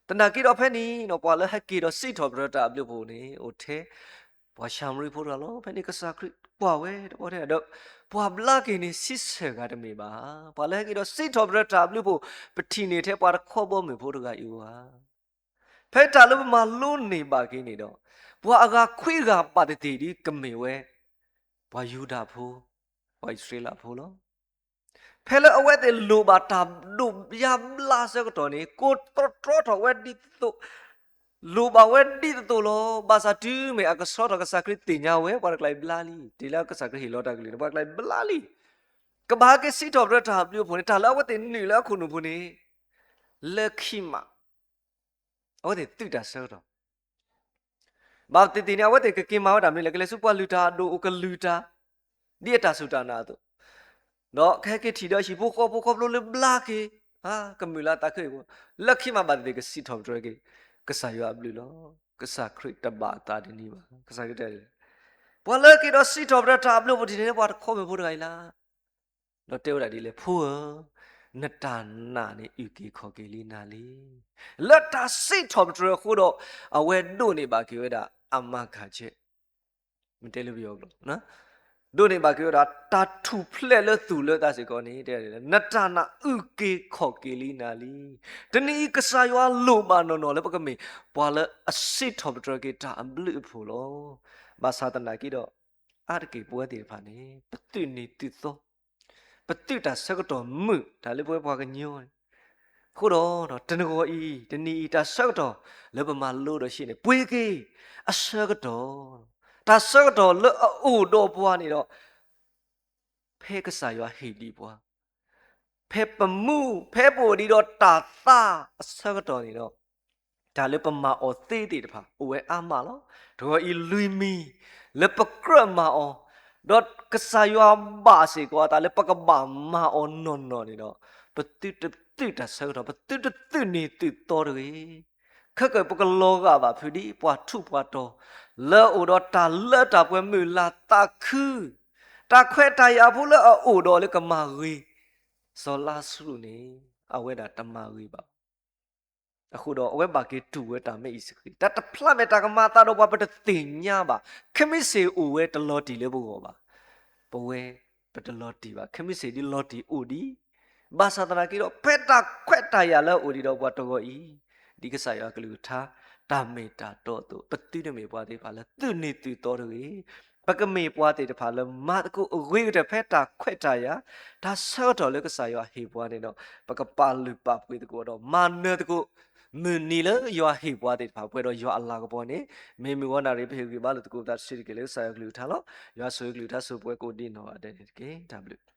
သနာ်က့ဒီးဖဲန့ၣ်ဒီး ပှၤလၢဟဲက့ၤဒီးစံးထီၣ်ပတြၢၤတၢ်အဘျုးအဖှိၣ်န့ၣ် အိၣ်ထဲ ပှၤၡၤမရံဖိတဂၤလီၤ. ဖဲန့ၣ်ကစၢ်ခရံာ်ကွၢ်ဝဲတဘျီထဲဒီး ပှၤဘျါက့ၤန့ၣ်ဆံဆဲၣ်ဂၤတမ့ၢ်ဘၣ်. ပှၤလၢဟဲက့ၤဒီးစံးထီၣ်ပတြၢၤတၢ်အဘျုးအဖှိၣ် ပထံၣ်န့ၢ်ထဲပှၤတခီဘီမုၢ်ဖိတဂၤအံၤဧိၤဧါ. ဖဲတၢ်လၢပမၤလိန့ၢ်ဘၣ်က့ၤန့ၣ်ဒီး ပှၤအဂၤခွံဂၤဘၣ်သ့ၣ်သ့ၣ်ဒ်ကမ့ၢ်ဝဲ ပှၤယူဒၤဖိ, ပှၤအံၣ်စရ့လးဖိလီၤ. ဖဲလၢအဝဲသ့ၣ်လိၣ်ဘၣ်တၢ်ဒိၣ်ယါဘျါဆၢကတီၢ်န့ၣ် ကိးတြီတြီထီၣ်ဝဲဒ်သိး လိၣ်ဘၣ်ဝဲဒ်သိးသိးလီၤ. ဘၣ်ဆၣ်တုၤမ့ၢ်အကဆှီထီၣ် ကစၢ်ခရံာ်သ့ၣ်ညါဝဲ ပှၤတကျါအံၤဘျါလံ. တ့ၢ်လၢကစၢ်ခရံာ်ဟ့ၣ်လီၤတၢ်ကလုၢ်န့ၣ် ပှၤတကျါအံၤဘျါလံ. ကဘၣ်ဟဲက့ၤစံးထီၣ်ပတြၢၤတၢ်အဘျုးအဖှိၣ်န့ၣ် တၢ်လၢအဝဲသ့ၣ်နုာ်လၢအခိၣ်နူာ်ပူၤန့ၣ် လၢခံမး အဝဲသ့ၣ်သုးတၢ်ဆၢကတီၢ် ဘၣ်သ့ၣ်သ့ၣ်န့ၣ် အဝဲသ့ၣ်ကက့ၤမၤဝဲဒၣ်မနုၤလဲၣ်, ကလဲၤဆူပှၤလုၢ်တၢ်အဒိၣ်အိၣ်ကလုၢ်တၢ် ဒ်အတၢ်စူၢ်တၢ်နာ်အသိး, ဒီးကဟဲက့ၤထံၣ်ဒီးဟံၣ်ဖိဃီဖိခီဖျိလၢဘျါက့ၤ, ကမုာ်လၢအသးခုအံၤဖိ, လၢခံမးဘၣ်သ့ၣ်သ့ၣ်ကစံးထီၣ်ပတြၢၤက့ၤ ကစၢ်ယွၤအဘျုးလီၤ. ကစၢ်ခရံာ်တဘၣ်အသးဒ်န့ၣ်ဘၣ်. ကစၢ်ခရံာ်တဲ ပှၤလၢက့ၤဒီးစံးထီၣ်ပတြၢၤတၢ်အဘျုးအဖှိၣ်ထံၣ်န့ၣ် ပှၤတခီဘီမုၢ်ဖိတဂၤအံၤလီၤ. ဒီးတဲဝဲဒၣ်ဒ်လဲၣ်, ဖိဧၢ, နတၢ်နာ်န့ၣ်အုၣ်က့ၤခီၣ်က့ၤလံနၤလံ. လၢတၢ်စံးထီၣ်ပတြၢၤအဃိဒီး အဝဲဒိးန့ၢ်ဘၣ်က့ၤဝဲဒၣ်အမၤကၤစဲး, မ့ၢ်တဲလၢပယီၤကျိာ်, ဒိးန့ၢ်ဘၣ်က့ၤဝဲဒၣ် တၢ်ထူၣ်ဖျဲးလၢသူၣ်လၢသးစ့ၢ်ကီးန့ၣ် တဲဒ်လဲၣ်, နတၢ်နာ်အုၣ်က့ၤခီၣ်က့ၤလံနၤလံ. တနံၤအံၤကစၢ်ယွၤလိၣ်ဘၣ်နီၢ်နီၢ်လၢပကမ့ၢ် ပှၤလၢအစံးထီၣ်ပတြၢၤက့ၤတၢ်အဘျုးအဖှိၣ်လီၤ. ဘၣ်ဆၣ်သနာ်က့ဒီး အါတက့ၢ်ပဝဲသ့ၣ်တဖၣ်န့ၣ် ပသုးနံၤသုးသီ, ပသုးတၢ်ဆၢကတီၢ်မုာ် တၢ်လၢပဝဲပှၤကညီန့ၣ်, အဃိဒီး တနဂီၤအံၤ တနံၤအံၤ တၢ်ဆၢကတီၢ်လၢပမၤလိဒီးရှဲန့ၣ် ပှ့ၤက့ၤအဆၢကတီၢ်, တၢ်ဆၢကတီၢ်လၢအအိၣ်ဒီးပှၤန့ၣ်ဒီး ဖဲကစၢ်ယွၤဟ့ၣ်ဒံးပှၤ, ဖဲပမူ ဖဲပအိၣ်ဒံးဒီးတၢ်သါအဆၢကတီၢ်န့ၣ်ဒီး တၢ်လၢပမၤအီၤသ့သ့ၣ်တဖၣ် အိၣ်ဝဲအါမးလီၤ. တဂီၤအံၤလွံၢ်မံၤ လၢပကြၢးမၤအီၤ, ဒီးကစၢ်ယွၤဘၣ်စ့ၢ်ကီးအသးလၢပကဘၣ်မၤအီၤနီၢ်နီၢ်န့ၣ်ဒီး, ပသုတသုးတၢ်ဆၢကတီၢ်, ပသုတသုးန့ၢ်သုးသီတဂ့ၤ. ခဲကၢၣ်ပကလီၤဂာ်ဘၣ်ဖုဒ်ပှၤထူးပှၤတီၤ လၢအအိၣ်ဒီးတၢ်လၢတၢ်ပှဲၤမုာ်လၤသးခု, တၢ်ခွဲးတၢ်ယာ်ဖိလၢအအိၣ်ဒီးလၢကမၤဂ့ၤ စီၤလါစရူးန့ၣ် အဝဲဒၣ်တမၤဂ့ၤဘၣ်. အဃိဒီးအဝဲဘၣ်က့ၤတူၢ်ဝဲတၢ်မ့ၢ်အံၤစ့ၢ်ကီး, တၢ်တဖျါမဲာ်တၢ်ကမၤအသးဒီးပှၤပတသ့ၣ်ညါဘၣ်. ခဲမုၢ်ဆ့ၣ်အိၣ်ဝဲတလီၤတံၢ်လၢပဂီၢ်ဘၣ်. ပဝဲပတလီၤတံၢ်ဘၣ်, ခဲမုၢ်ဆ့ၣ်ဒ်လီၤတံၢ်အိၣ်ဒံး. ဘၣ်ဆၣ်သနာ်က့ဒီး ဖဲတၢ်ခွဲးတၢ်ယာ်လၢအအိၣ်ဒံးဒီးပှၤတဂီၤအံၤ, ဒ်ကစၢ်ယွၤကလုၢ်ကထါ တၢ်မ့ၢ်တၢ်တီအသိး, ပသုတမ့ၢ်ပှၤသ့ၣ်တဖၣ်လၢသုးန့ၢ်သုးသီတဂ့ၤ. ပကမ့ၢ်ပှၤသ့ၣ်တဖၣ်လၢမၤသကိးအဂ့ၤကတၢၢ်ဖဲတၢ်ခွဲးတၢ်ယာ်, တၢ်ဆၢကတီၢ်လၢကစၢ်ယွၤဟ့ၣ်ပှၤန့ၣ်ဒီး ပကပာ်လုၢ်ပာ်ပှ့ၤသကိးဒီး မၤနၢၤသကိး မုၢ်နံၤလၢယွၤဟ့ၣ်ပှၤသ့ၣ်တဖၣ် ပှဲၤဒီးယွၤအလၤကပီၤန့ၣ်, မ့ၢ်မုၢ်ဂီၤနၣ်ရံၣ် ပဟ့ၣ်ဂံၢ်ဘါလိာ်သကိးပသးတဆံးတက့ၢ်လၢကစၢ်ယွၤကလုၢ်ကထါလီၤ. ယွၤဆိၣ်ဂ့ၤကလုၢ်ကထါဆိၣ်ပှဲၤကိးဒံးနီၢ်ဂၤဒဲးန့ၣ်တက့ၢ်. တၢ်ဘျုး